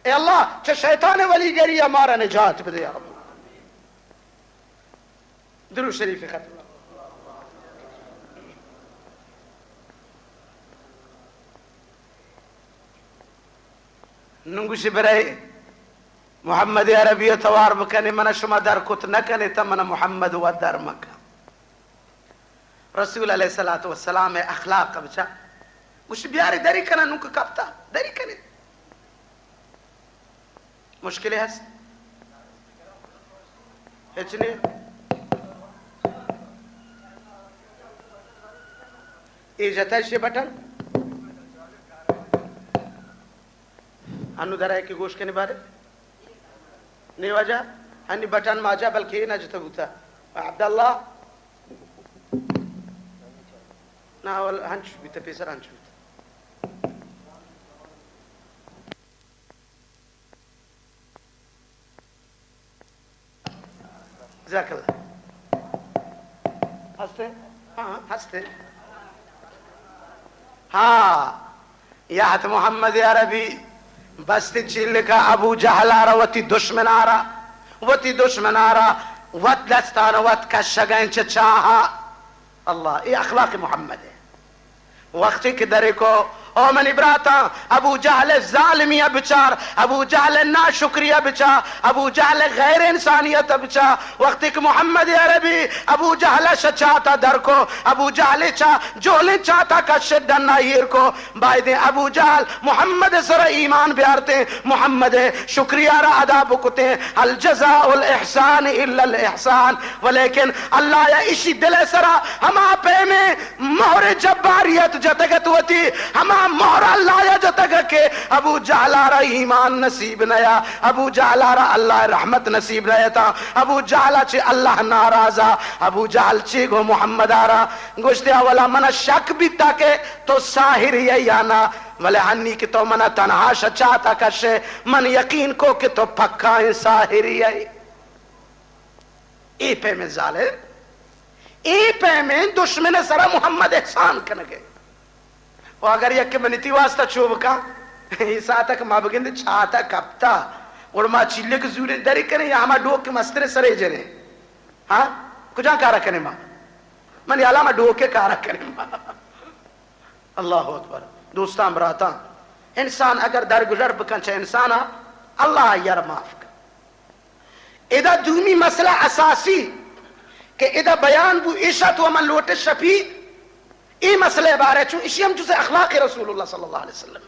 اے اللہ، چہ شیطان ولیگری ءَ مارا نجات بدے یا رب۔ درود شریف ختم۔ نوں گوشی برے محمد عربی ءَ توار بکنے، من شما در کت نہ کنے، تا من محمد و در مکن۔ رسول علیہ الصلوۃ والسلام ءِ اخلاق بچا۔ گوشی بیاری دری کنا، نوں کہ کپتا، دری کنے۔ مشکلے ہست؟ ہچ نے۔ اے جتا شے بٹن۔ انو درائے کہ گوش کنے بارے۔ نے واجہ، ہنی بٹن ماجا بلکہ اے نہ جتا بوتا۔ عبداللہ۔ نہ، اول ہنچ بیتا، پیسر ہنچ بیتا۔ جزاک اللہ۔ ہستے؟ ہاں، ہستے۔ ہاں، یہت محمد عربی بستی چیلکا ابو جہل آرا، وتی دشمن آرا، وتی دشمن آرا، وت دستان وت کشگیں چہ چاہا۔ اللہ، اے اخلاق محمد ہے۔ وقتی کہ درے کو، او منی براتاں، ابو جہل ظالمی ءَ بچار، ابو جہل ناشکری ءَ بچار، ابو جہل غیر انسانیت ءَ بچار۔ وقتی کہ محمد عربی ابو جہل ءَ شہ چاتا در کو، ابو جہل چا جولیں چاتا کش ڈنا ایر کو، بایدیں ابو جہل محمد سر ایمان بیارتیں، محمد شکریہ را ادا بکتیں۔ هل جزاء الاحسان الا الاحسان۔ ولیکن اللہ یا اشی دل سرا ہما پیمیں مہر جباریت جتگ ات وتی، ہما مہر اللہ ءَ جتگ کہ ابو جہل ءَ را ایمان نصیب نیا، ابو جہل ءَ را اللہ ءِ رحمت نصیب نہ اتاں، ابو جہل ءَ چہ اللہ ناراض ءَ، ابو جہل چی گو محمد ءَ را گوشتے، اولا من شک بیتا کہ تو ساحر ئے یا نہ، ولے ہنی کہ تو من تنہا شہ چاتا کشے، من یقین کو کہ تو پکائیں ساحر ئے۔ اے پیمیں ظالم، اے پیمیں دشمن سرا محمد احسان کنگے۔ و اگر یک منی تی واسطہ چو بکا، اے ساعت کہ ما بگند چاتا کپتا، گڑ ما چیلک زوریں دری کنیں یا ہما ڈوک کہ مستر سرے جنیں؟ ہاں؟ کجا کارا کنیں ما؟ من یالا ما ڈوک کارا کنیں ما۔ اللہ اکبر۔ دوستاں براتاں، انسان اگر درگزر بکن چہ انسانا، اللہ آئی ءَ را معاف کن۔ ادا دومی مسئلہ اساسی کہ ادا بیان بو، ایشا تو من لوٹ شپی، اے مسئلہ بارے چون، اشی ہم جزء اخلاق رسول اللہ صلی اللہ علیہ وسلم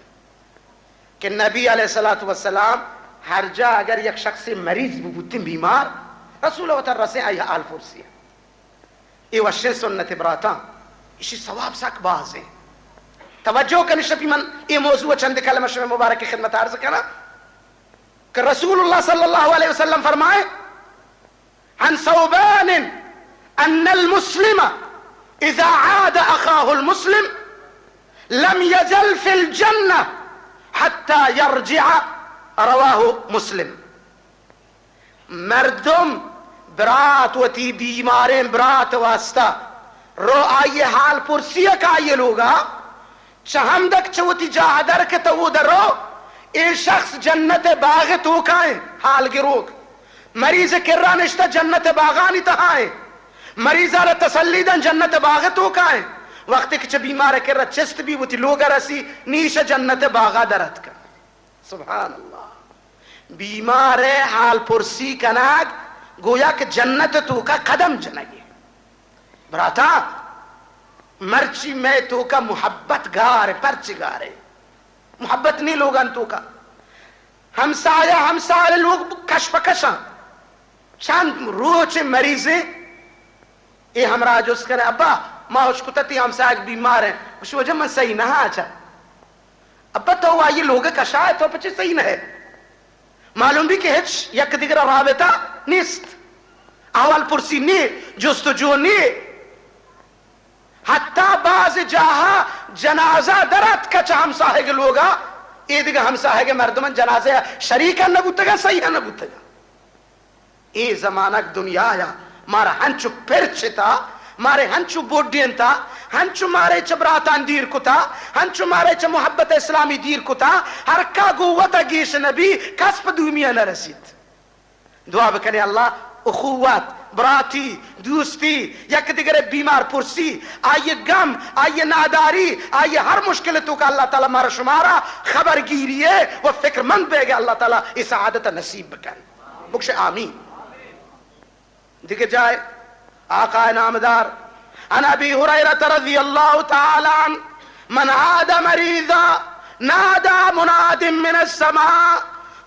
کہ نبی علیہ الصلوۃ والسلام ہر جا اگر یک شخص مریض بو بوتیں، بیمار، رسول وتا رسیں آئی حال پرسی۔ اے وشیں سنت براتاں، اشی ثواب سک بازیں۔ توجہ کن شپی من اے موضوع چند کلمہ شمع مبارک خدمت عرض کناں کہ رسول اللہ صلی اللہ علیہ وسلم فرمائے، عن ثوبان ان المسلم اذا عاد اخاه المسلم لم يزل في الجنة حتى يرجع، رواه مسلم۔ مردم برات وتی بیماریں برات واسطہ رو آئی حال پرسی کہ آئی لوگا چہ ہمدک چہ وتی جاہ در کہ تو درو، اے شخص جنت باغ توکائیں حال گروک، مریض کرا نشتہ جنت باغانی تہائیں، مریض را تسلی دن جنت باغ توکائیں، وقتی کہ چہ بیمار کرا چست بی وتی لوگ رسی نیش جنت باغا درت کن۔ سبحان اللہ۔ بیمار ء حال پرسی کنگ گویا کہ جنت توکا قدم جنگے۔ براتا، مرچی مئے توکا محبت گار ء، پرچ گار ء؟ محبت نی لوگان توکا۔ ہمسایہ ہمسایہ لوگ کش پہ کشاں۔ چند روچ مریضیں، اے ہمراہ جست کنے، ابا، ما اشکتہ تی ہمسایگ بیمار ہیں۔ گوشی، وجہ من صحیح نہ ہاں، اچھا۔ ابا تو آئی لوگ کشا ہے، تو پچے صحیح نہ ہے؟ معلوم بھی کہ ہچ یک دیگر رابطہ نیست، احوال پرسی نی، جستجو نی۔ حتی بعض جاہا جنازہ درات کچ ہمساہگ لوگا، اے دیگہ ہمساہگ مردمان جنازہ شریک نہ بوتگا، صحیح نہ بوتگا۔ اے زمانگ دنیا یا مارا ہنچو پرچتا، مارے ہنچو بوڈینتا، ہنچو مارے چہ براتان دیر کتا، ہنچو مارے چہ محبت اسلامی دیر کتا، ہر کا گوں وتا گیش نبی، کس پہ دومی نہ رسیت۔ دعا بکنے اللہ اخوت، براتی، دوستی، یک دگرے بیمار پرسی، آئی گم، آئی ناداری، آئی ہر مشکل توکا اللہ تعالی مارا شمارا خبر گیری و فکر مند بیگے، اللہ تعالی اے سعادت نصیب بکن۔ بگش آمین۔ دگہ جائے آقا نامدار، عن ابی ہریرہ رضی اللہ تعالی عنہ، من عاد مریضا نادى مناد من السماء،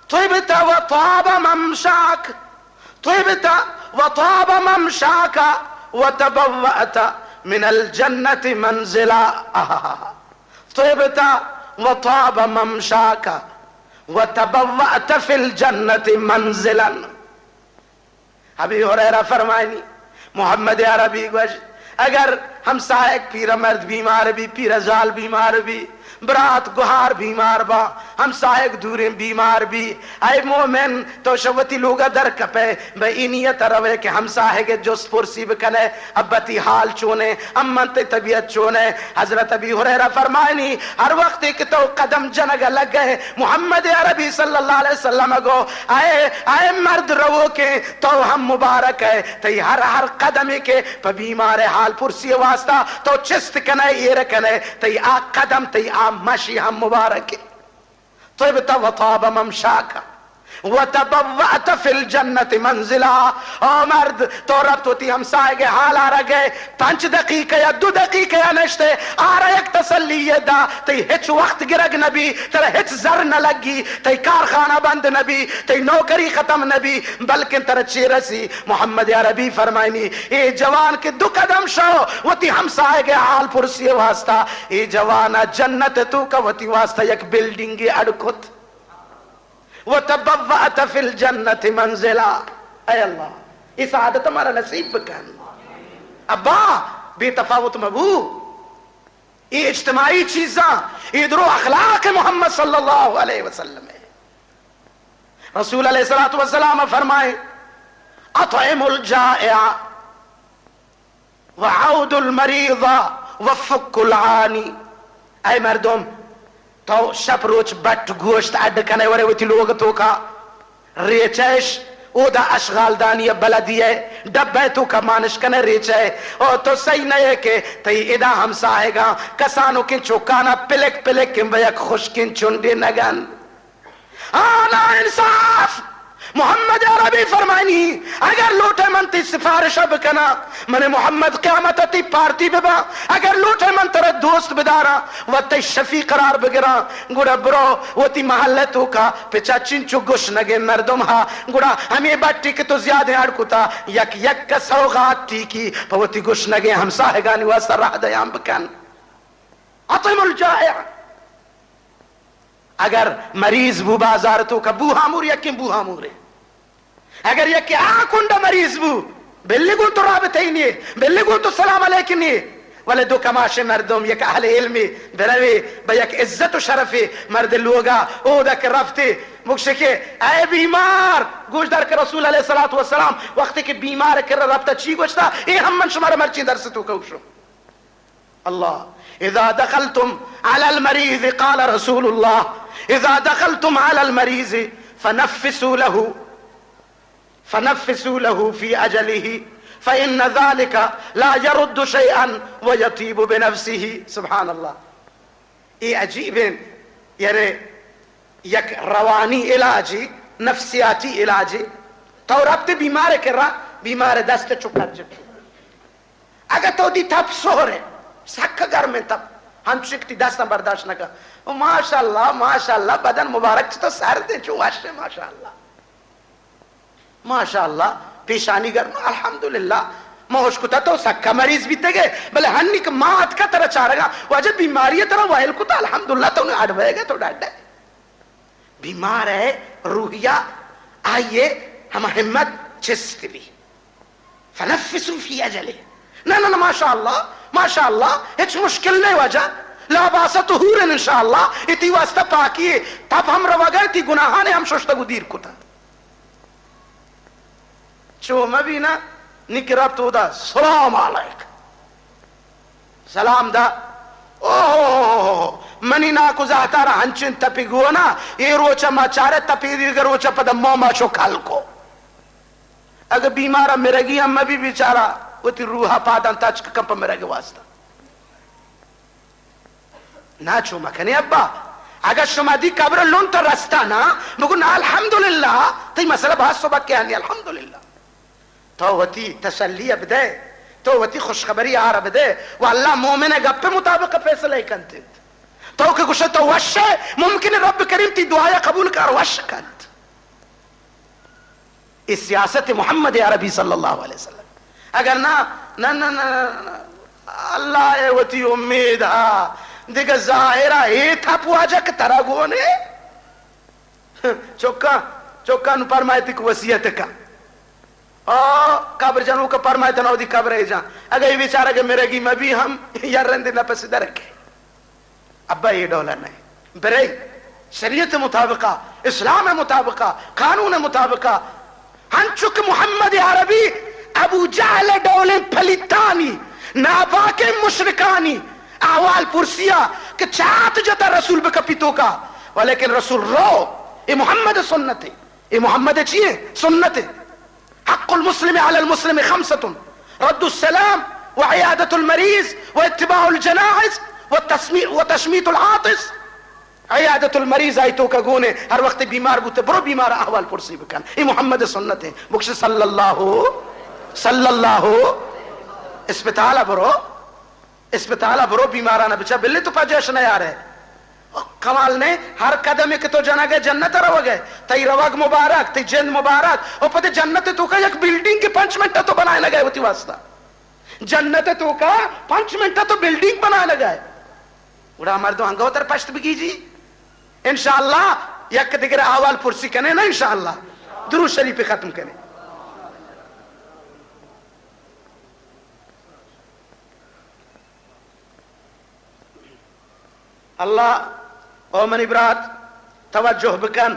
طبت وطاب ممشاك، طبت وطاب ممشاك، وتبوأت من الجنة منزلا۔ طبت وطاب ممشاك، وتبوأت في الجنة منزلا۔ ابی ہریرہ فرمائنی، محمد عربی گوشت، اگر ہمساہگ پیرمرد بیمار بی، پیرزال بیمار بی، برات گہار بیمار با، ہمساہگ دوریں بیمار بی، اے مومن، تو شہ وتی لوگا در کپے، بہ اے نیت روے کہ ہمساہگ جست پرسی بکنے، ابا تئی حال چونے، اماں تئی طبیعت چونے؟ حضرت ابی ہریرہ فرمائنی، ہر وقتے کہ تو قدم جنگ لگے، محمد عربی صلی اللہ علیہ وسلم گو، اے، اے مرد روکیں، تو ہم مبارک ئے، تئی ہر، ہر قدمے کہ پہ بیمار حال پرسی واسطہ تو چست کنے، ایر کنے، تئی آ قدم، تئی آ مشی ہم مبارک ئے۔ طبت وطاب ممشاك وتبوأت في الجنة منزلا۔ او مرد، تو رپت وتی ہمساہگ حال آرگ ئے، پنچ دقیقہ یا دو دقیقہ یا نشتے، آرا یک تسلی دا، تئی ہچ وقت گرگ نبی، ترا ہچ زر نہ لگی، تئی کارخانہ بند نبی، تئی نوکری ختم نبی، بلکن ترا چی رسی؟ محمد عربی فرمائنی، اے جوان کہ دو قدم شو وتی ہمساہگ حال پرسی واسطہ، اے جوانا جنت توکا وتی واسطہ یک بلڈنگے اڈ کت۔ وتبوأت في الجنة منزلا۔ اے اللہ، اے سعادت مارا نصیب بکن۔ ابا، بے تفاوت مبو۔ اے اجتماعی چیزاں، اے درو اخلاق محمد صلی اللہ علیہ وسلم ہے۔ رسول علیہ الصلوۃ والسلام فرمائے، اطعم الجائع وعود المریض وفک العانی۔ اے مردم، تو شپ روچ بٹ گوشت اڈ کنے ورے وتی لوگ توکا، ریچش، اودا اشغال دانی بلدی ہے، ڈبے توکا مانش کنے ریچے۔ او تو صحیح نہ ہے کہ تئی ادا ہمساہگاں کسانو کن چوکانا پلک پلک کن بہ یک خشکین چنڈے نگن۔ آ نا انصاف! محمد عربی فرمائنی، اگر لوٹے من تئی سفارش بکنا، من محمد قیامت تئی پارتی ببا، اگر لوٹے من ترا دوست بدارا و تئی شفیع قرار بگرا، گڑا برو وتی محلہ توکا پچا چنچو گشنگیں مردم ہا، گڑا ہمے بٹی کہ تو زیادہ اڑ کتا، یک یک سوغات ٹیکی پہ وتی گشنگیں ہمساہگانی واسطہ راہ دیان بکن۔ اطعم الجائع۔ اگر مریض بو بازار توکا، بو ہامور یکیں بو ہامورے۔ اگر یکے آ کنڈا مریض بو، بلے گوں تو رابطہ ہی نیے، بلے گوں تو سلام علیک نیے، ولے دو کماشے مردم، یک اہل علمے، بروے، بہ یک عزت و شرفے، مرد لوگا، اودا کہ رفتے، مگشے کہ اے بیمار، گوشدار کہ رسول علیہ الصلوۃ والسلام وقتی کہ بیمار کرا رفتا چی گوشتا، اے ہم من شمارا مرچی درس توکا گوشوں۔ اللہ، اذا دخلتم على المريض، قال رسول الله، اذا دخلتم على المريض فنفسوا له، فنفسوا له في أجله، فإن ذلك لا يرد شيئا ويطيب بنفسه۔ سبحان اللہ۔ اے عجیب ہیں، یعنی یک روانی علاجے، نفسیاتی علاجے۔ تو رپتے بیمار کرا، بیمار دست چکر جت۔ اگہ تو دی تپ سہرے، سک گرمیں تپ، ہنچک تی دستاں برداشت نہ کن۔ او ماشاءاللہ، ماشاءاللہ، بدن مبارک چہ تو سردیں، چو وشیں، ماشاءاللہ۔ ماشاءاللہ، پیشانی گرم، الحمدللہ۔ ما ہوش کتا تو سکا مریض بیتگے، بلے ہنی کہ ما اتکا ترا چارگا، واجہ بیماری ترا وائل کتا، الحمدللہ، تو نے اڈ بئیگے تو ڈڈے۔ بیمار ہے، روحیہ آئیے ہما ہمت چست بی۔ فنفسوا في أجله۔ نہ، نہ، نہ، ماشاءاللہ، ماشاءاللہ، ہچ مشکل نہیں واجہ۔ لا باس طهورا ان شاء اللہ، اتی واسطہ پاکی ہے۔ تپ ہم روگا، اتی گناہانے ہم ششتگ و دیر کتا۔ چو مبینا، نکرا تو دا، سلام علیک۔ سلام دا۔ اوہ، منی ناکو زہتارا ہنچین تپی گونا، اے روچا ما چارے تپی دیگہ روچا پدا موما شو کل کو۔ اگہ بیمارا مرگی ہم مبی بیچارہ، وتی روحا پادان تچک کن پہ مرگ واسطہ۔ نا چو مکنے ابا۔ اگہ شما دی قبر لنٹ رستا نا، بگو نا الحمدللہ، تئی مسئلہ باز سبک کے آنی الحمدللہ۔ تو وتی تسلی ء بدئے، تو وتی خوشخبری آر ء بدئے، و اللہ مومن ء گپ ء مطابق فیصلہ ء کنت انت۔ تو کہ گوشئے تو وش ئے، ممکن رب کریم تی دعایا قبول کار وش کنت۔ اے سیاست محمد عربی صلی اللہ علیہ وسلم۔ اگر نہ، نہ، نہ، نہ، نہ، اللہ ء وتی امید ہا، دگہ ظاہرہ اے تھپ واجہ کہ ترا گونے۔ چکاں، چکاں نوں پرمائیت کہ وصیت کن۔ او قبر جنوک پرمائیت نہ وتی قبر ء جان۔ اگہ اے بیچارہ کہ مرگی مبی ہم یا رند نفس درکے۔ ابا اے ڈولا نہ۔ برے شریعت مطابقہ، اسلام مطابقہ، قانون مطابقہ، ہنچو کہ محمد عربی ابو جہل ڈولیں پلیتانی، ناپاکیں مشرکانی احوال پرسیا کہ چات جتا رسول بکپی توکا، ولیکن رسول رو، اے محمد سنت ہے، اے محمد چی ہے؟ سنت ہے۔ حق المسلم علی المسلم خمسة، رد السلام، وعیادة المریض، واتباع الجنائز، وتسمی-، وتشمیت العاطس۔ عیادت المریض آئی توکا گونے، ہر وقت بیمار بوتے، برو بیمار احوال پرسی بکن۔ اے محمد سنت ہے۔ بکش صلی اللہ، صلی اللہ۔ اسپتال برو، اسپتال برو بیماران بچا، بلے تو پجش نہ یارے۔ کمال نے، ہر قدم کہ تو جنگ ہے جنت روگ ہے۔ تئی روگ مبارک، تئی جند مبارک۔ او پتے جنت توکا یک بلڈنگ کے پنچ منٹ تو بنائے نہ گئے ہوتی واسطہ۔ جنت توکا پنچ منٹ تو بلڈنگ بنائے نہ گئے۔ گڑا مردم انگوتر پشت بگیجی۔ انشاءاللہ یک دگر احوال پرسی کنے نا، انشاءاللہ درود شریف ختم کنے۔ اللہ، او منی برات، توجہ بکن۔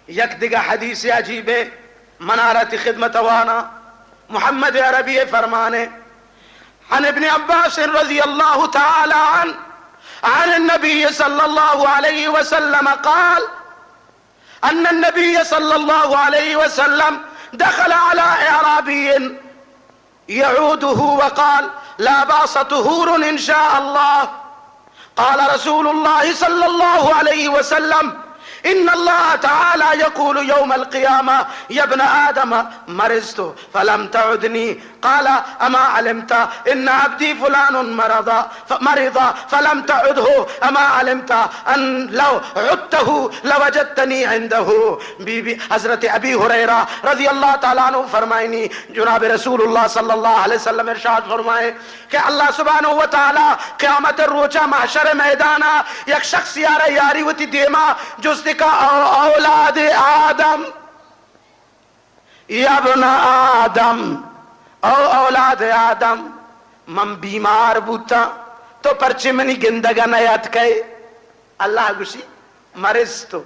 یک دگہ حدیث عجیبے، منارتی خدمت وانا، محمد عربی فرمانے، عن ابن عباس رضی اللہ تعالی عنہ عن النبی صلی اللہ علیہ وسلم قال، ان النبی صلی اللہ علیہ وسلم دخل علی اعرابی يعوده وقال: لا بأس طهور إن شاء الله. قال رسول الله صلى الله عليه وسلم: إن الله تعالى يقول يوم القيامة: يا ابن آدم مرضت فلم تعدني. قال: أما علمت إن عبدي فلان مرض، ف-، مرض فلم تعده، أما علمت أن لو عدته لوجدتني عنده. بی بی حضرت ابی ہریرہ رضی اللہ تعالی عنہ فرمائنی، جناب رسول اللہ صلی اللہ علیہ وسلم ارشاد فرمائے کہ اللہ سبحانہ و تعالی قیامت روچا محشر میدانا یک شخص یارا یاری وتی دیما جست کا، او اولاد آدم، یا ابن آدم، او اولاد آدم، من بیمار بوتاں، تو پرچے منی گندگا نیاتکئے؟ اللہ گوشی، مرضت،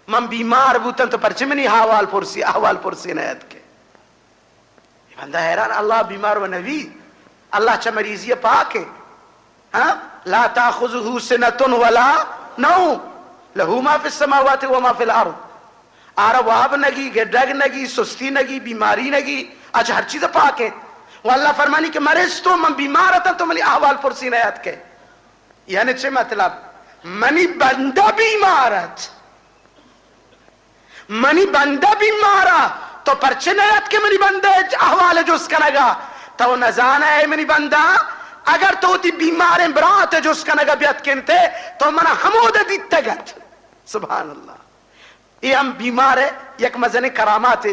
من بیمار بوتاں، تو پرچے منی احوال پرسی، احوال پرسی نیاتکئے؟ اے بندہ حیران، اللہ بیمار و نبی، اللہ چہ مریضی پاک ہے۔ ہاں؟ لا تأخذه سنة ولا نوم، له ما في السماوات وما في الأرض. آرا واب نگی، گڈگ نگی، سستی نگی، بیماری نگی، اچ ہر چیز پاک ہے۔ و اللہ فرمانی کہ مرضت، من بیمار اتاں، تو منی احوال پرسی نیاتکئے۔ یعنی چے مطلب؟ منی بندہ بیمار ات۔ منی بندہ بیمارا، تو پرچے نیاتکئے منی بندہ احوال جست کنگا؟ تو نزانئے منی بندہ، اگر تو وتی بیماریں برات جست کنگا بیاتکنتے، تو منا ہمودا دیتگ ات۔ سبحان اللہ۔ اے ہم بیمار ہے، یک مزنیں کرامات ہے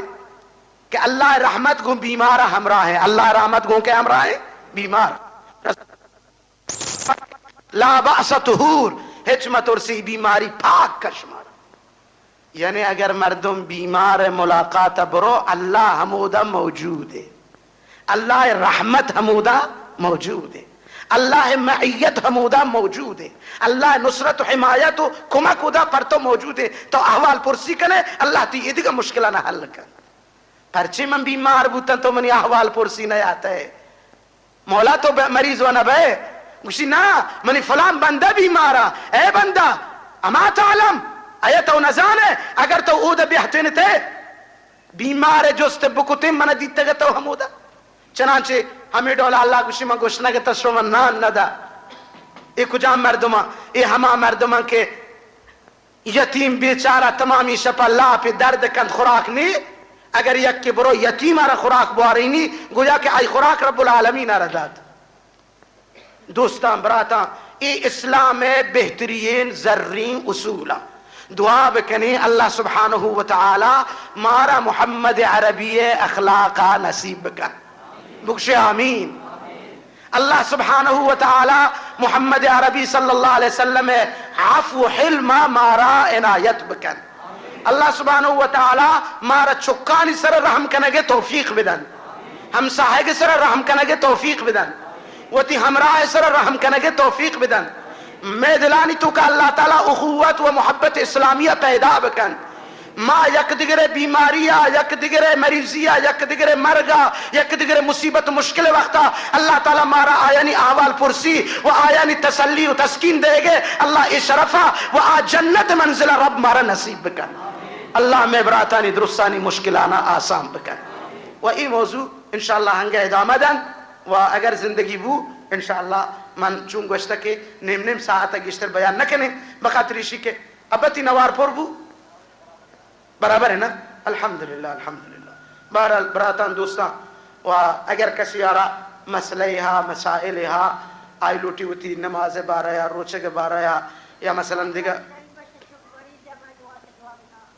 کہ اللہ رحمت گوں بیمار ہمراہ ہے۔ اللہ رحمت گوں کے ہمراہ ہے؟ بیمار۔ لا بأس طهور، ہچ مترسی، بیماری پاک کش مارا۔ یعنی اگر مردم بیمار ملاقات برو، اللہ ہمودا موجود ہے، اللہ رحمت ہمودا موجود ہے، اللہ معیت ہمودا موجود ہے، اللہ نصرت و حمایت و کمک ادا پر تو موجود ہے۔ تو احوال پرسی کنے، اللہ تی ایدگہ مشکلانہ حل کن۔ پرچے من بیمار بوتاں تو منی احوال پرسی نیاتئے؟ مولا تو ب-، مریض و نہ بئے؟ گوشی نا، منی فلان بندہ بیمارا۔ اے بندہ، اما تعلم، ایا تو نزانے؟ اگر تو اود بیہتنتے، بیمار جست بکتیں، من دیتگ تو ہمودا۔ چنانچہ ہمیں ڈولا اللہ گوشی من گشنگ تس شما نان ندا۔ اے کجام مردماں؟ اے ہما مردماں کہ یتیم بیچارہ تمامی شپا لاپ درد کنت، خوراک نی۔ اگر یکے برو یتیم را خوراک بوارینی، گویا کہ آئی خوراک رب العالمین را دات۔ دوستاں، براتاں، اے اسلام ءِ بہترین زرین اصولاں۔ دعا بکنیں اللہ سبحانہ و تعالی مارا محمد عربی ءِ اخلاقا نصیب بکن۔ بگشے آمین۔ اللہ سبحانہ و تعالی محمد عربی صلی اللہ علیہ وسلم ءِ عفو و حلم ءَ مارا عنایت بکن۔ اللہ سبحانہ و تعالی مارا چکانی سر رحم کنگ ءِ توفیق بدن، ہمساہگ سر رحم کنگ ءِ توفیق بدن، وتی ہمراہ سر رحم کنگ ءِ توفیق بدن۔ مئے دلانی توکا اللہ تعالی اخوت و محبت اسلامیہ پیدا بکن۔ ما یک دگرے بیماری ءَ، یک دگرے مریضی ءَ، یک دگرے مرگ ءَ، یک دگرے مصیبت مشکل وقت ءَ اللہ تعالی مارا آیانی احوال پرسی و آیانی تسلی و تسکین دئیگ ءَ۔ اللہ اے شرف ءَ و آ جنت منزل ءَ رب مارا نصیب بکن۔ اللہ مئے براتانی درستانی مشکلان ءَ آسان بکن۔ و اے موضوع انشاءاللہ ہنگہ ادامہ دن و اگر زندگی بو انشاءاللہ من چون گوشتہ کہ نیم نیم ساعت ءَ گیشتر بیان نہ کنیں، بخاطر ایشی کہ ابتی نوار پر بو۔ برابر ہے نا؟ الحمدللہ، الحمدللہ۔ بہرحال براتاں، دوستاں، و اگر کسی آرا مسئلہ ہا، مسائل ہا، آئی لوٹی وتی نماز بارہ یا روچگ بارہ یا، یا مثلاً دیگہ۔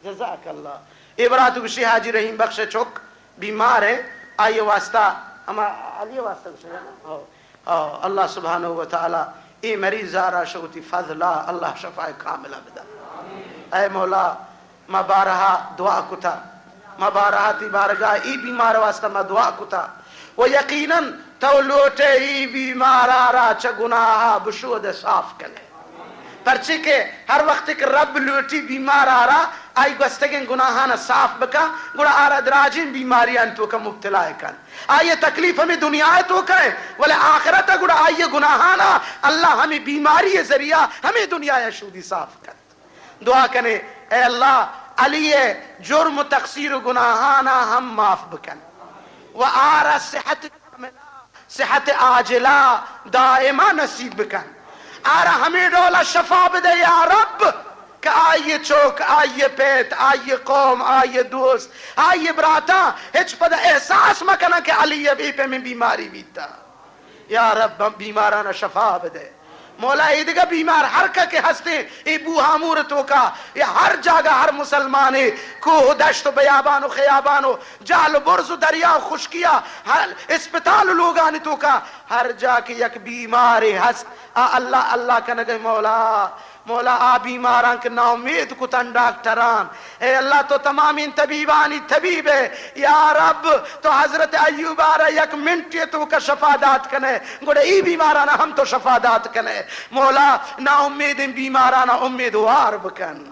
جزاک اللہ۔ اے برات گوشی حاجی رحیم بخش چک بیمار ہے، آئی واسطہ، ہما علی واسطہ گوشی نا؟ ہو۔ آ، اللہ سبحانہ و تعالی اے مریض ءَ را شہ وتی فضل ءَ اللہ شفاء کاملہ بدات۔ اے مولا، ما بارہا دعا کتا، ما بارہا تئی بارگاہ اے بیمار واسطہ ما دعا کتا و یقیناً تو لوٹے اے بیمار ءَ را چہ گناہ ءَ بشود صاف کنے۔ پرچے کہ ہر وقت کہ رب لوٹی بیمار ءَ را آئی گوستگیں گناہان صاف بکا، گڑا آ را دراجیں بیماریانی توکا مبتلا کن۔ آئی تکلیف ہمیں دنیا ءِ توکا ہے، ولے آخرت ءَ گڑا آئی گناہانا اللہ ہمیں بیماری ذریعہ ہمیں دنیا ءَ شودی صاف کن۔ دعا کنے، اے اللہ، علی ءِ جرم و تقصیر و گناہانا ہم معاف بکن و آ را صحت کاملہ، صحت عاجلہ دائمہ نصیب بکن۔ آ را ہمیں ڈولا شفا بدے یا رب کہ آئی چوک، آئی پیت، آئی قوم، آئی دوست، آئی براتاں ہچ پدا احساس مکنن کہ علی ءَ اے پیمیں بیماری بیتا۔ یا رب، ہم بیمارانا شفا بدے۔ مولا، اے دگہ بیمار ہر کا کہ ہستیں، اے بوہامور توکا، اے ہر جاگہ، ہر مسلمانے، کوہ و دشت و بیابان و خیابان و جہل و برز و دریا و خشکیا، ہر اسپتال و لوگانی توکا، ہر جا کہ یک بیمارے ہست، آ اللہ اللہ کنگے مولا۔ مولا، آ بیماراں کہ ناامید کتن ڈاکٹران، اے اللہ، تو تمامیں طبیبانی طبیب ئے۔ یا رب، تو حضرت ایوب ءَ را یک منٹے توکا شفا دات کنے، گڑا اے بیمارانا ہم تو شفا دات کنے۔ مولا، ناامیدیں بیمارانا امیدوار بکن۔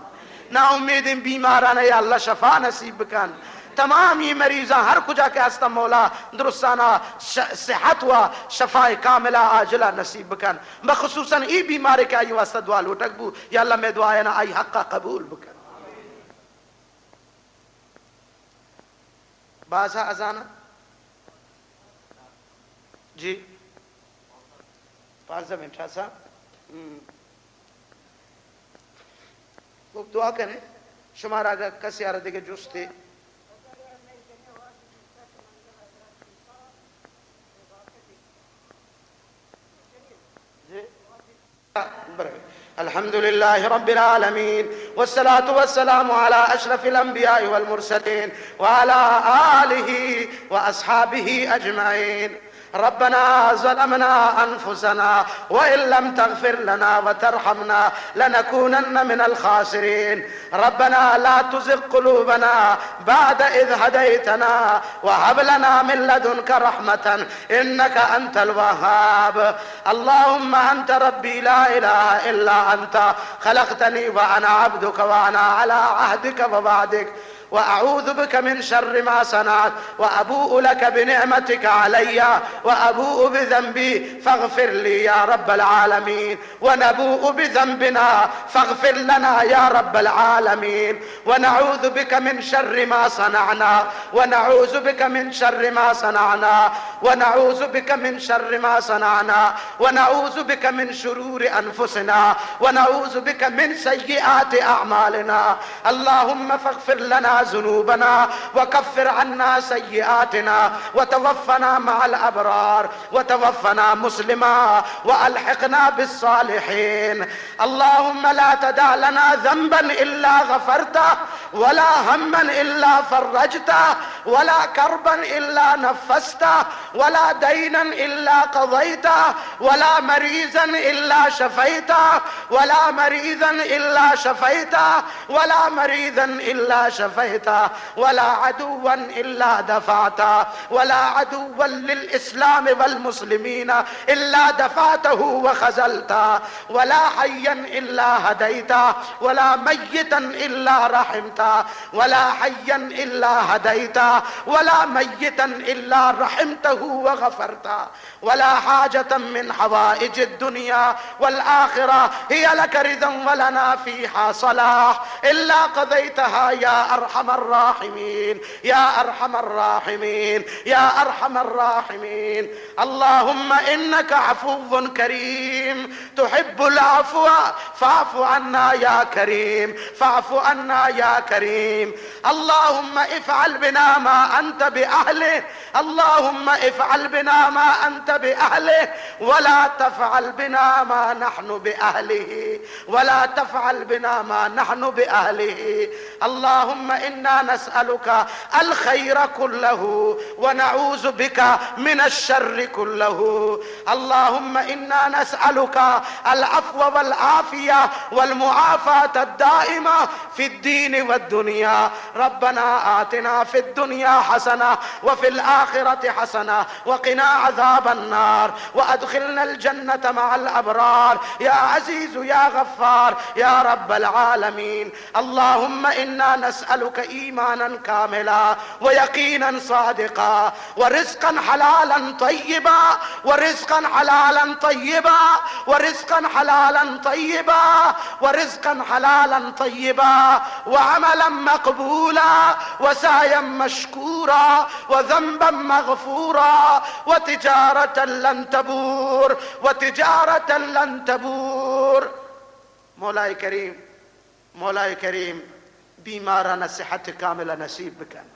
ناامیدیں بیمارانا یا اللہ شفا نصیب بکن۔ تمامی مریضاں ہر کجا کہ ہستن مولا، درستانا ش-، صحت و شفاء کاملہ عاجلہ نصیب بکن۔ بخصوصاً اے بیمارے کہ آئی واسطہ دعا لوٹگ بو، یا اللہ مئے دعایانا آئی حقا قبول بکن۔ بازا اذان؟ جی۔ پانزدہ منٹ ہسا۔ ہم۔ خب دعا کنے۔ شمارا اگر کسی آرا دیگہ جستے۔ جی۔ الحمد لله رب العالمين، والصلاة والسلام على أشرف الأنبياء والمرسلين، وعلى آله وأصحابه أجمعين. ربنا ظلمنا أنفسنا وإن لم تغفر لنا وترحمنا لنكونن من الخاسرين. ربنا لا تزغ قلوبنا بعد إذ هديتنا وهب لنا من لدنك رحمة إنك أنت الوهاب. اللهم أنت ربي لا إله إلا أنت، خلقتني وأنا عبدك وأنا على عهدك ووعدك وأعوذ بك من شر ما صنعت، وأبوء لك بنعمتك علي، وأبوء بذنبي، فاغفر لي يا رب العالمين. ونبوء بذنبنا فاغفر لنا يا رب العالمين. ونعوذ بك من شر ما صنعنا، ونعوذ بك من شر ما صنعنا، ونعوذ بك من شر ما صنعنا، ونعوذ بك من شرور أنفسنا، ونعوذ بك من سيئات أعمالنا. اللهم فاغفر لنا ذنوبنا، وكفر عنا سيئاتنا، وتوفنا مع الأبرار، وتوفنا مسلما، وألحقنا بالصالحين. اللهم لا تدع لنا ذنبا إلا غفرته، ولا هما إلا فرجته، ولا كربا إلا نفسته، ولا دينا إلا قضيته، ولا مريضا إلا شفيته، ولا مريضا إلا شفيته، ولا مريضا إلا شفيته، ولا عدوا إلا دفعته، ولا عدوا للإسلام والمسلمين إلا دفعته وخذلته، ولا حيا إلا هديته، ولا ميتا إلا رحمته، ولا حيا إلا هديته، ولا ميتا إلا رحمته وغفرته، ولا حاجة من حوائج الدنيا والآخرة هي لك رضا ولنا فيها صلاح إلا قضيتها يا أرحم الراحمين، يا أرحم الراحمين، يا أرحم الراحمين. اللهم إنك عفو كريم تحب العفو فاعف عنا يا كريم، فاعف عنا يا كريم. اللهم افعل بنا ما أنت بأهله، اللهم افعل بنا ما أنت بأهله، ولا تفعل بنا ما نحن بأهله، ولا تفعل بنا ما نحن بأهله. اللهم إنا نسألك الخير كله ونعوذ بك من الشر كله. اللهم إنا نسألك العفو والعافية والمعافاة الدائمة في الدين والدنيا. ربنا آتنا في الدنيا حسنة وفي الآخرة حسنة وقنا عذاب النار وأدخلنا الجنة مع الأبرار يا عزيز يا غفار يا رب العالمين. اللهم إنا نسألك إيمانا كاملا ويقينا صادقا ورزقا حلالا طيبا، ورزقا حلالا طيبا، ورزقا حلالا طيبا، ورزقا حلالا طيبا، وعملا مقبولا، وسعيا مشكورا، وذنبا مغفورا، وتجارة لن تبور، وتجارة لن تبور. مولائے کریم، مولائے کریم، بیماراناں صحت کاملہ نصیب بکن،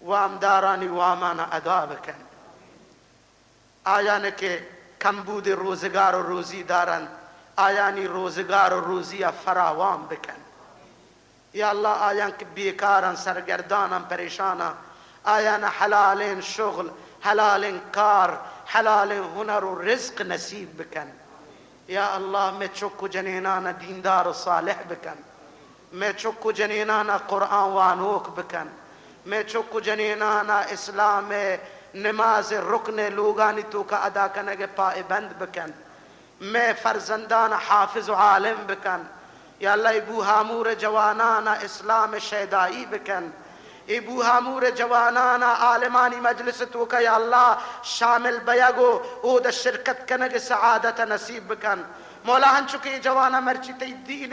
وامدارانی واماناں ادا بکن، آیان کہ کمبود روزگار و روزی دارنت، آیانی روزگار و روزی ء فراوان بکن. یا اللہ، آیان کہ بیکارن، سرگردانن، پریشانن، آیان حلالین شغل، حلالین کار، حلالین ہنر و رزق نصیب بکن. یا اللہ، مئے چک و جنینان دیندار و صالح بکن. مئے چک و جنینان قرآن وانوک بکن. مئے چک و جنینان اسلام نماز رکن لوگانی توکا ادا کنگ پائبند بکن. مئے فرزندان حافظ و عالم بکن. یا اللہ، اے بوہامور جوانان اسلام شیدائی بکن. اے بوہامور جوانان عالمانی مجلس توکا یا اللہ شامل بیگ و اود شرکت کنگ سعادت نصیب بکن. مولا، ہنچو کہ اے جوانان مرچی تئی دین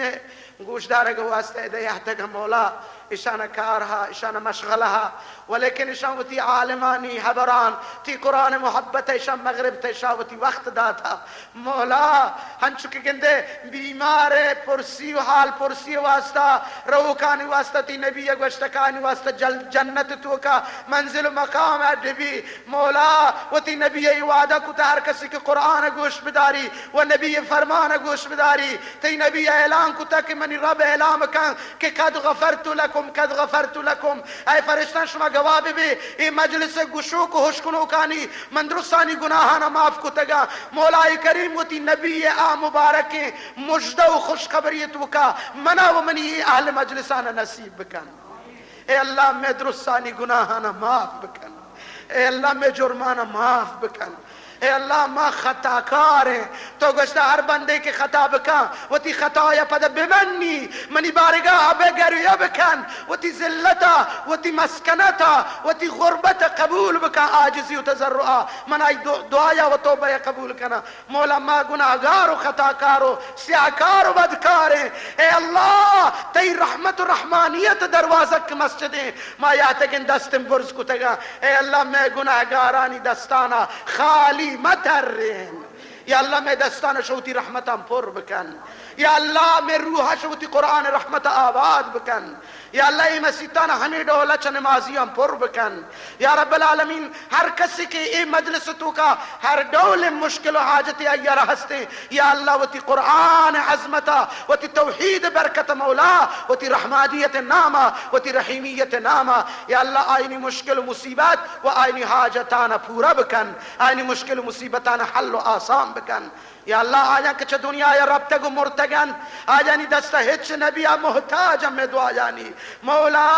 گوشدارگ واسطہ ادا یاتگ، مولا، اشان کار ہا، اشان مشغلہ ہا، ولیکن اشان وتی عالمانی حبران، تی قرآن محبت، اشان مغرب تہ اشان وتی وقت داتا. مولا، ہنچو کہ گندے بیمار پرسی و حال پرسی واسطہ، روکانی واسطہ، تی نبی گوشتکانی واسطہ جل-، جنت توکا منزل و مقام اڈ بی. مولا، وتی نبی ای وعدہ کتا، ہر کسی کہ قرآن گوش بداری و نبی فرمان گوش بداری، تئی نبی اعلان کتا کہ منی رب اعلان کن کہ قد غفرت لکم، قد غفرت لکم. اے فرشتان، شما گواہ بہ بے، اے مجلس گشوک و ہشکنوکانی من درستانی گناہانا معاف کتگا. مولائے کریم وتی نبی آ مبارکیں مژدہ و خوشخبری توکا منا و منی اے اہل مجلسانا نصیب بکن. اے اللہ، مئے درستانی گناہانا معاف بکن. اے اللہ، مئے جرمانا معاف بکن. اے اللہ، ما خطاکار ایں۔ تو گوشتہ ہر بندے کہ خطا بکن، وتی خطایا پدا بمنی، منی بارگاہا بگریہ بکن، وتی ذلتا، وتی مسکنتا، وتی غربتا قبول بکن، عاجزی و تضرعا، من آئی دو-، دعایا و توبہیا قبول کناں۔ مولا، ما گناہگار و خطاکار و سیاہکار و بدکار ایں۔ اے اللہ، تئی رحمت و رحمانیت دروازگ مسجدیں، ما یاتگیں دستیں برز کتگاں۔ اے اللہ، مئے گناہگارانی دستانا خالی مترین۔ یا اللہ، مئے دستانا شہ وتی رحمتاں پر بکن۔ یا اللہ، مئے روحا شہ وتی قرآن رحمتا آباد بکن۔ یا اللہ، اے مسیتانا ہمے ڈولا چہ نمازیاں پر بکن۔ یا رب العالمین، ہر کسی کہ اے مجلس توکا ہر ڈول مشکل و حاجتے آئیارا ہستیں، یا اللہ، وتی قرآن عظمتا، وتی توحید برکت مولا، وتی رحمانیت ناما، وتی رحیمیت ناما، یا اللہ، آئینی مشکل و مصیبت و آئینی حاجتانا پورا بکن، آئینی مشکل و مصیبتانا حل و آسان بکن۔ یا اللہ، آیاں کہ چہ دنیایا رپتگ و مرتگ انت، آیانی دستا ہچ نبی، آ محتاج ہمے دعایانی۔ مولا،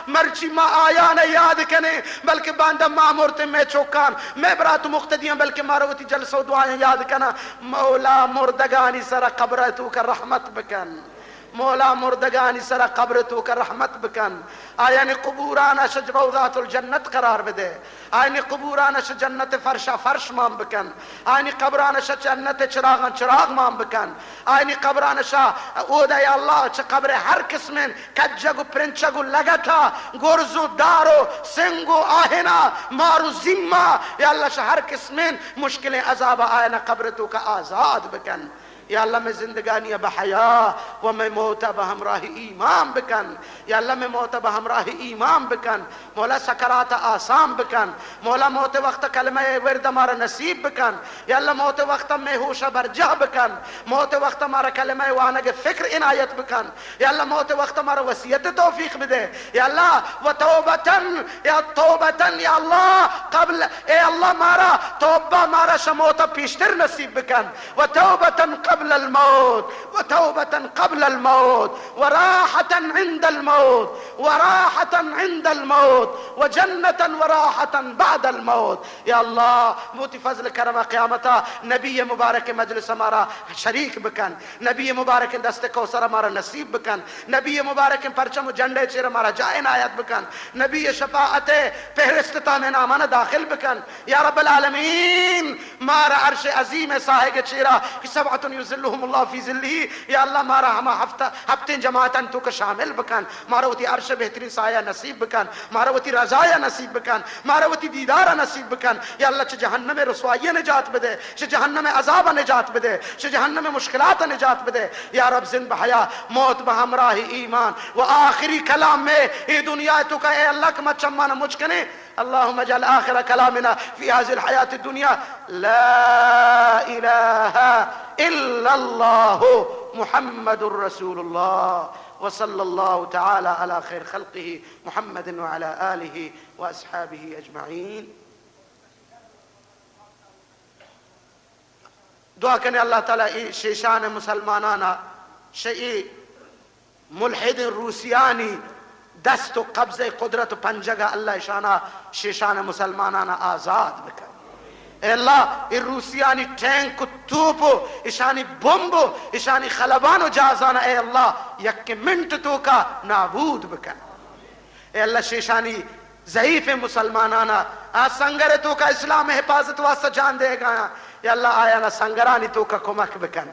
مرچی ما آیانا یاد کنیں، بلکہ باندا ما مرتیں، مئے چکان، مئے برات و مقتدیاں، بلکہ مارا وتی جلسہ و دعایاں یاد کناں۔ مولا، مردگانی سرا قبر توکا رحمت بکن۔ مولا، مردگانی سرا قبر توکا رحمت بکن۔ آیانی قبورانا شہ روضات الجنت قرار بدے۔ آیانی قبورانا شہ جنت فرشا فرش مان بکن۔ آیانی قبرانا شہ جنت چراغاں چراغ مان بکن۔ آیانی قبرانا شہ اودا، یا اللہ، چہ قبر ہر قسمیں کجگ و پرنچگ و لگتا، گرز و دار و سنگ و آہنا، مار و زیما، یا اللہ، شہ ہر قسمیں مشکلیں عذابا آیانا قبر توکا آزاد بکن۔ یا اللہ، مئے زندگانیا بہ حیا و مئے موتا بہ ہمراہ ایمان بکن۔ یا اللہ، مئے موتا بہ ہمراہ ایمان بکن۔ مولا، سکرات آسان بکن۔ مولا، موت وقت کلمہ ورد مارا نصیب بکن۔ یا اللہ، موت وقت مئے ہوشا برجاہ بکن۔ موت وقت مارا کلمہ وانگ فکر عنایت بکن۔ یا اللہ، موت وقت مارا وصیت توفیق بدے۔ یا اللہ، و توبتن، یا توبتن، یا اللہ، قبل، اے اللہ، مارا توبہ مارا شہ موتا پیشتر نصیب بکن۔ و توبتن قبل الموت، و توبتن قبل الموت، و راحتن عند الموت، و راحتن عند الموت، و جنتن و راحتن بعد الموت۔ یا اللہ، بہ وتی فضل کرم قیامتا نبی مبارک مجلس مارا شریک بکن۔ نبی مبارکیں دست کوثر مارا نصیب بکن۔ نبی مبارکیں پرچم و جھنڈے چیر مارا جا عنایت بکن۔ نبی شفاعت فہرست تا مئے نامانا داخل بکن۔ یا رب العالمین، مارا عرش عظیم ساہگ چیرا کہ سبعة یظلهم الله في ظله، یا اللہ، مارا ہما ہفتہ، ہفتیں جماعتاں توکا شامل بکن۔ مارا وتی عرش بہترین سایہ نصیب بکن۔ مارا وتی رضایا نصیب بکن۔ مارا وتی دیدارا نصیب بکن۔ یا اللہ، چہ جہنم رسوائی نجات بدے۔ چہ جہنم عذاب نجات بدے، چہ جہنم مشکلات نجات بدے۔ یا رب، زند بہ حیا، موت بہ ہمراہ ایمان و آخری کلام مئے اے دنیا توکا، اے اللہ، کہ ما چمانا مچ کنیں۔ اللهم اجعل آخر كلامنا في هذه الحياة الدنيا لا إله إلا الله محمد رسول الله، وصلى الله تعالى على خير خلقه محمد وعلى آله وأصحابه أجمعين. دعا کنے اللہ تعالی اے شیشان مسلمانانا شہ اے ملحد روسیانی دست و قبضہ قدرت و پنجگا اللہ اشانا شیشان مسلمانانا آزاد بکن۔ اے اللہ، اے روسیانی ٹینک و توپ و اشانی بمب و اشانی خلبان و جہازانا اے اللہ، یک منٹ توکا نابود بکن۔ اے اللہ، شیشانی ضعیف مسلمانانا آ سنگر توکا اسلام حفاظت واسطہ جان دے گایا۔ یا اللہ، آیانا سنگرانی توکا کمک بکن۔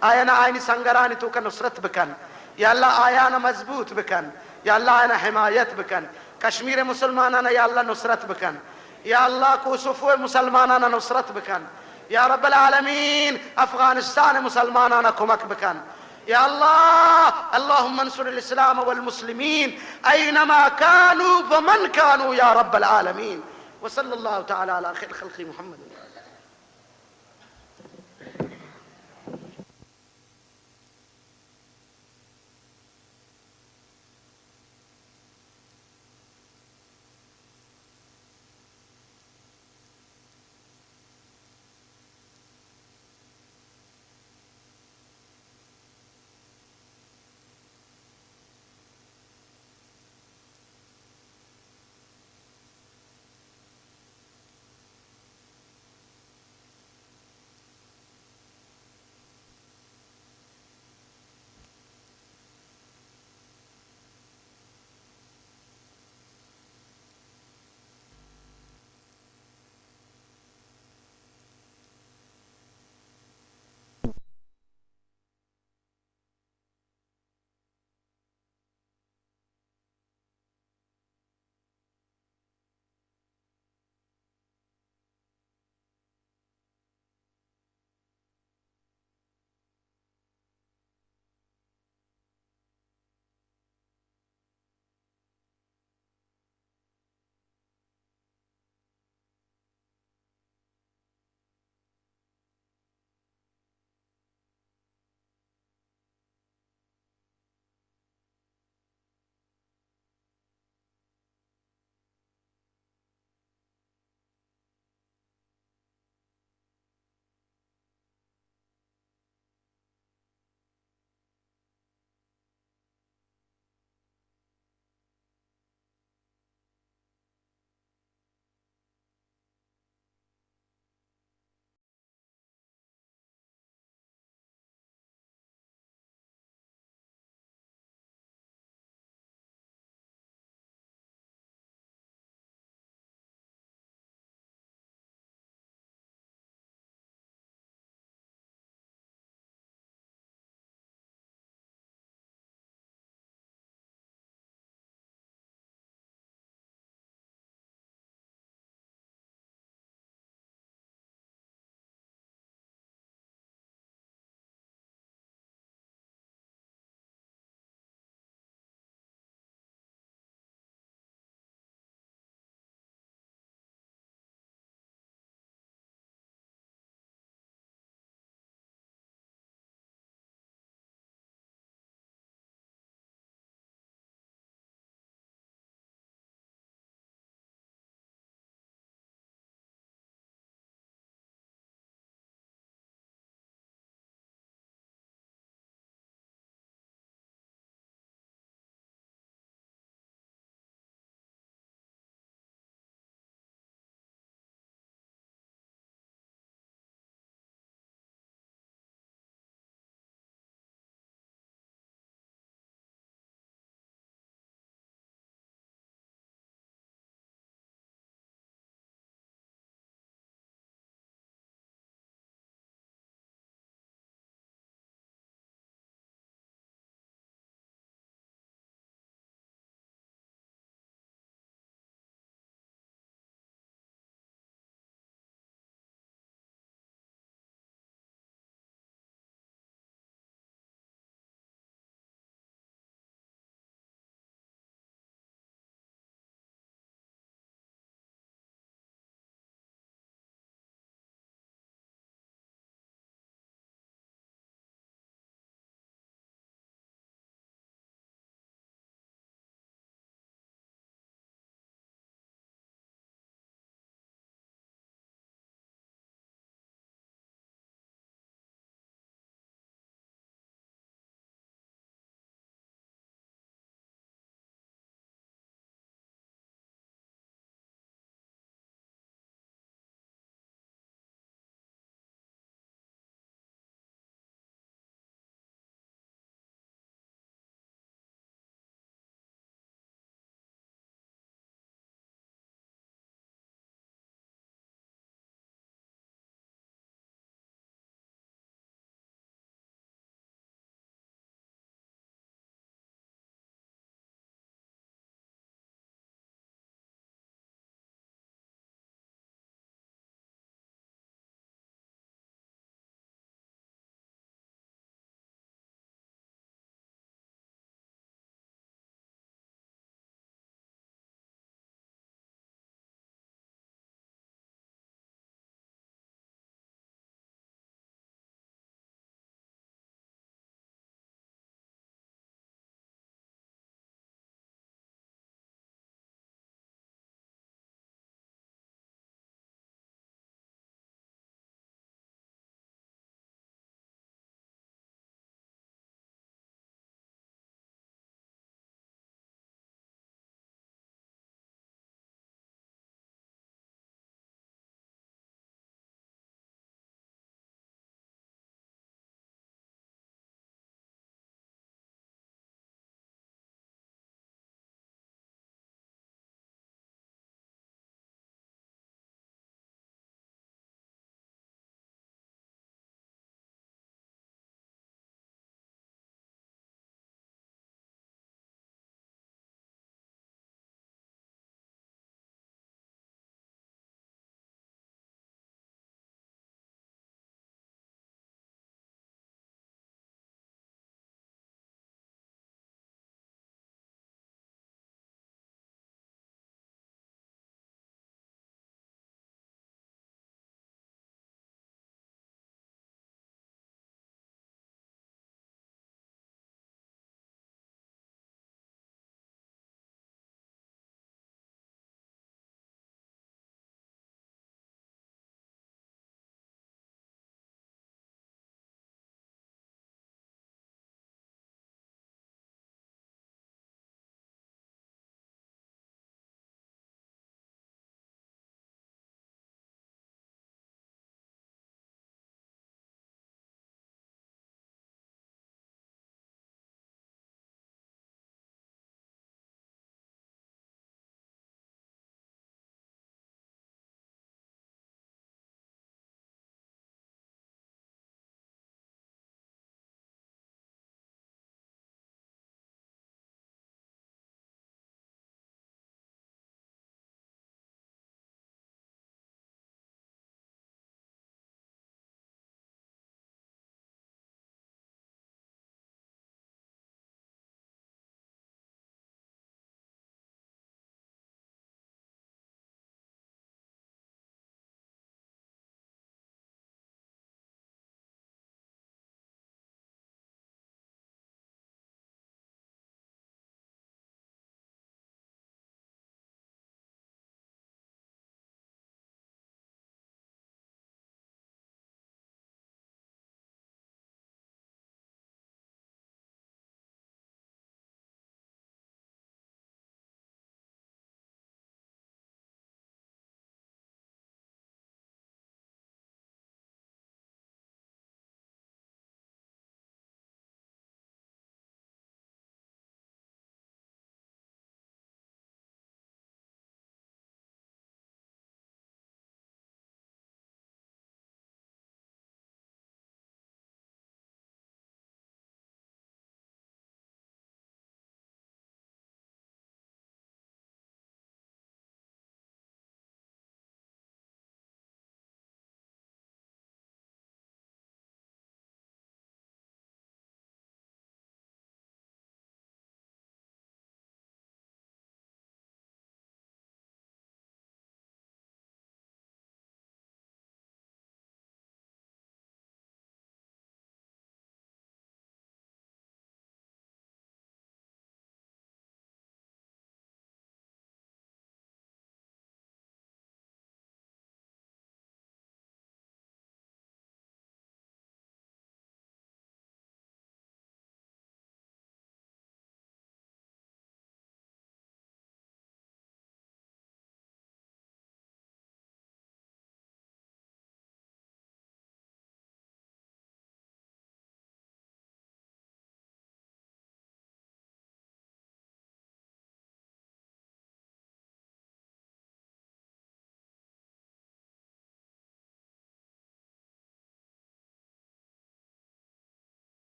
آیانا آئینی سنگرانی توکا نصرت بکن۔ یا اللہ، آیانا مضبوط بکن۔ یا اللہ، آیانا حمایت بکن۔ کشمیر مسلمانانا یا اللہ نصرت بکن۔ یا اللہ، کوسوفو مسلمانانا نصرت بکن۔ یا رب العالمین، افغانستان مسلمانانا کمک بکن۔ یا اللہ، اللهم انصر الاسلام والمسلمین اینما کانوا ومن کانوا یا رب العالمین۔ وصلی اللہ تعالی علی خیر خلقه محمد۔